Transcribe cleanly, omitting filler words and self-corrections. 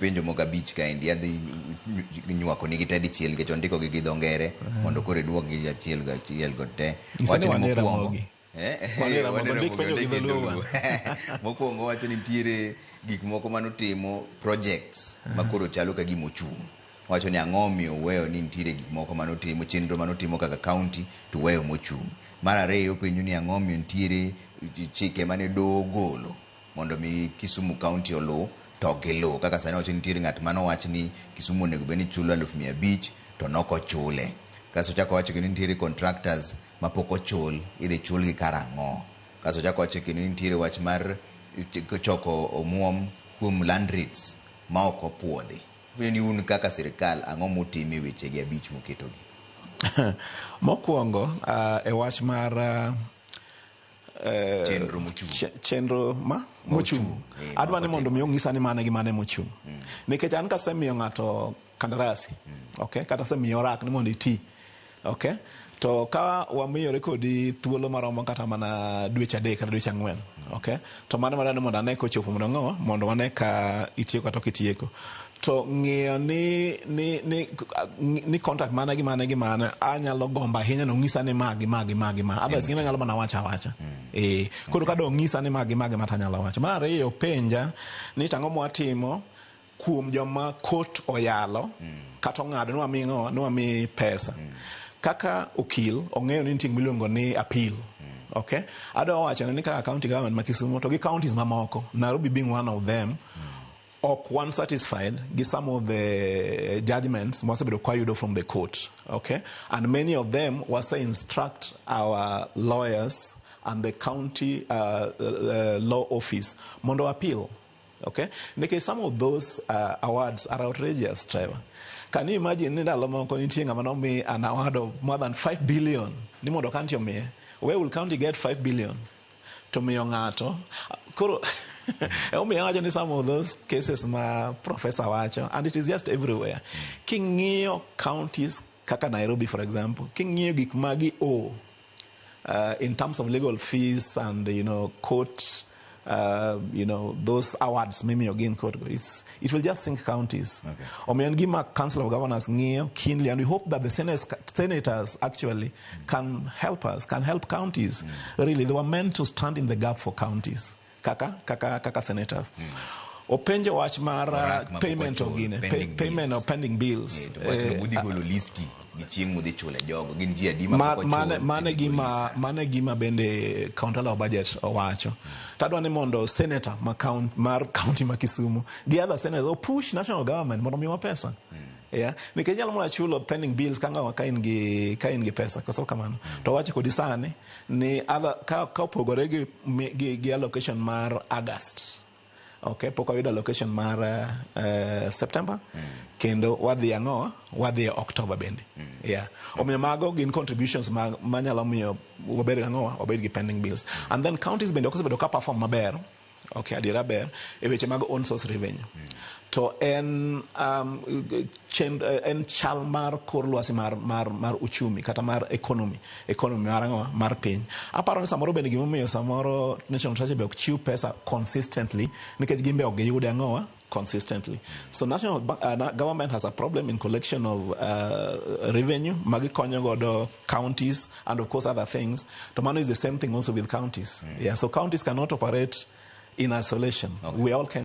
penjo moko abich kaendi, adhi nywako nigi te dichiel nikech ondiko gi gi dho ngere mondo koro iduok gi achiel ga achiel go te. Nyisa ni Wacho ni wan e mokwongo Ramogi. Wan e Wan Ramogi, e ondik Ramogi, penjo gi ondik gi dholuo. dholuo. Mokwongo wacho ni nitiere gik moko manotimo projects ma koro chalo ka gima ochung'. Wacho ni ang'o omiyo uweyo ni nitiere gik moko manotimo chenro manotimo kaka county to uweyo mochung'. Mar ariyo penjo ni ang'o omiyo nitiere chike mane doho ogolo mondo mi Kisumu County oluw to ok giluw. Kaka sani wacho ni nitiere ng'at mane owach ni Kisumu onego bed ni chulo 500,000 to nok ochule. Kasto ochako owacho kendo ni nitiere contractors mapok ochul, idhi chulgi karang'o. Kasto ochako owacho kendo ni nitiere wach mar choko omuom kuom land rates ma ok opuodhi. Penjo ni un kaka sirikal ang'o mutimo e wechegi abich muketogi? Mokwongo e wach mar Chenro mochung'. Chenro ma mochung'. Adwa ni mondo mi ong'isa ni mane gi mane mochung'. Nikech an kasemiyo ng'ato kandarasi, okay, kata asemiyo orak ni mondo iti, okay, to ka wamiyore kodi thuolo maromo kata mana dweche 3 kata dweche 4, okay, to mano madwa ni mondo ane kochopo mondo ang'o mondo wane ka itieko kata ok itieko. To ng'iyo ni contract mane gi mane gi mane anyalo gombo ahinya ni ong'isa ni ma gi ma gi ma gi ma. Otherwise gin anyalo mana wacho awacha. Koro ka dong'isa ni ma gi ma gi ma to anyalo wacho. Mar ariyo penja ni to ang'o mwatimo kuom joma court oyalo kata ong'ado ni wami ng'o ni wami pesa. Kaka okil ong'eyo ni nitie gima iluongo ni appeal. Okay? Adwa wacho ni kaka county government ma Kisumu to gi counties mamoko, Nairobi being one of them, ok wan satisfied gi some of the judgments mwasebedo kwayudo from the court. Okay? And many of them wase instruct our lawyers and the county law office mondo appeal. Okay? Nikech some of those awards are outrageous, Trevor. Can you imagine ni ndalo moko nitie ng'ama nomi an award of more than 5 billion ni mondo county omiye? Where will county get 5 billion to miyo ng'ato? Koro emomiyo awacho ni some of those cases ma professor wacho, and it is just everywhere. King'iyo counties kaka Nairobi, for example, king'iyo gik ma gi owe in terms of legal fees and court, those awards mimiyo gi in court, it will just sink counties. Omiyo en gima Council of Governors ng'iyo keenly, and we hope that the senators actually can help us, can help counties. Really, they were meant to stand in the gap for counties kaka senators. Openjo wach mar Orak ma pok payment of ochul, gine, pending payment bills. Of pending bills. To wach no budhi golo listi gi chieng' mudhi chule jogo gin ji adi ma pok ochul, mane idhi golo gima list. Mane gima bende County of Budget owacho. Tadwa ni mondo senator ma count, mar county ma Kisumu gi other senators o push national government mondo miwa pesa. Yeah. Nikech nyalo mana chulo pending bills ka ng'awa ka in gi pesa koso kamano. To wacho kodi sani ni other ka opogore gi allocation mar August. Okay, pok wayudo allocation mar September kendo wadhi ang'o wadhi e October bende. Yeah. Omiyo mago gin contributions manyalo miyo wabed ang'o wabed gi pending bills. And then counties bende ok osebedo ka perform maber. Okay, adiera ber e weche mag own source revenue. To en chal mar kor lwasi mar uchumi kata mar economy mar ang'o mar piny. Aparo ni samoro bende gimomiyo samoro National Treasury be ok chiw pesa consistently nikech gin be ok giyude ang'owa consistently. So national government has a problem in collection of revenue magikonyo godo counties and of course other things. To mano is the same thing also with counties. Yeah, so counties cannot operate in isolation. We all can.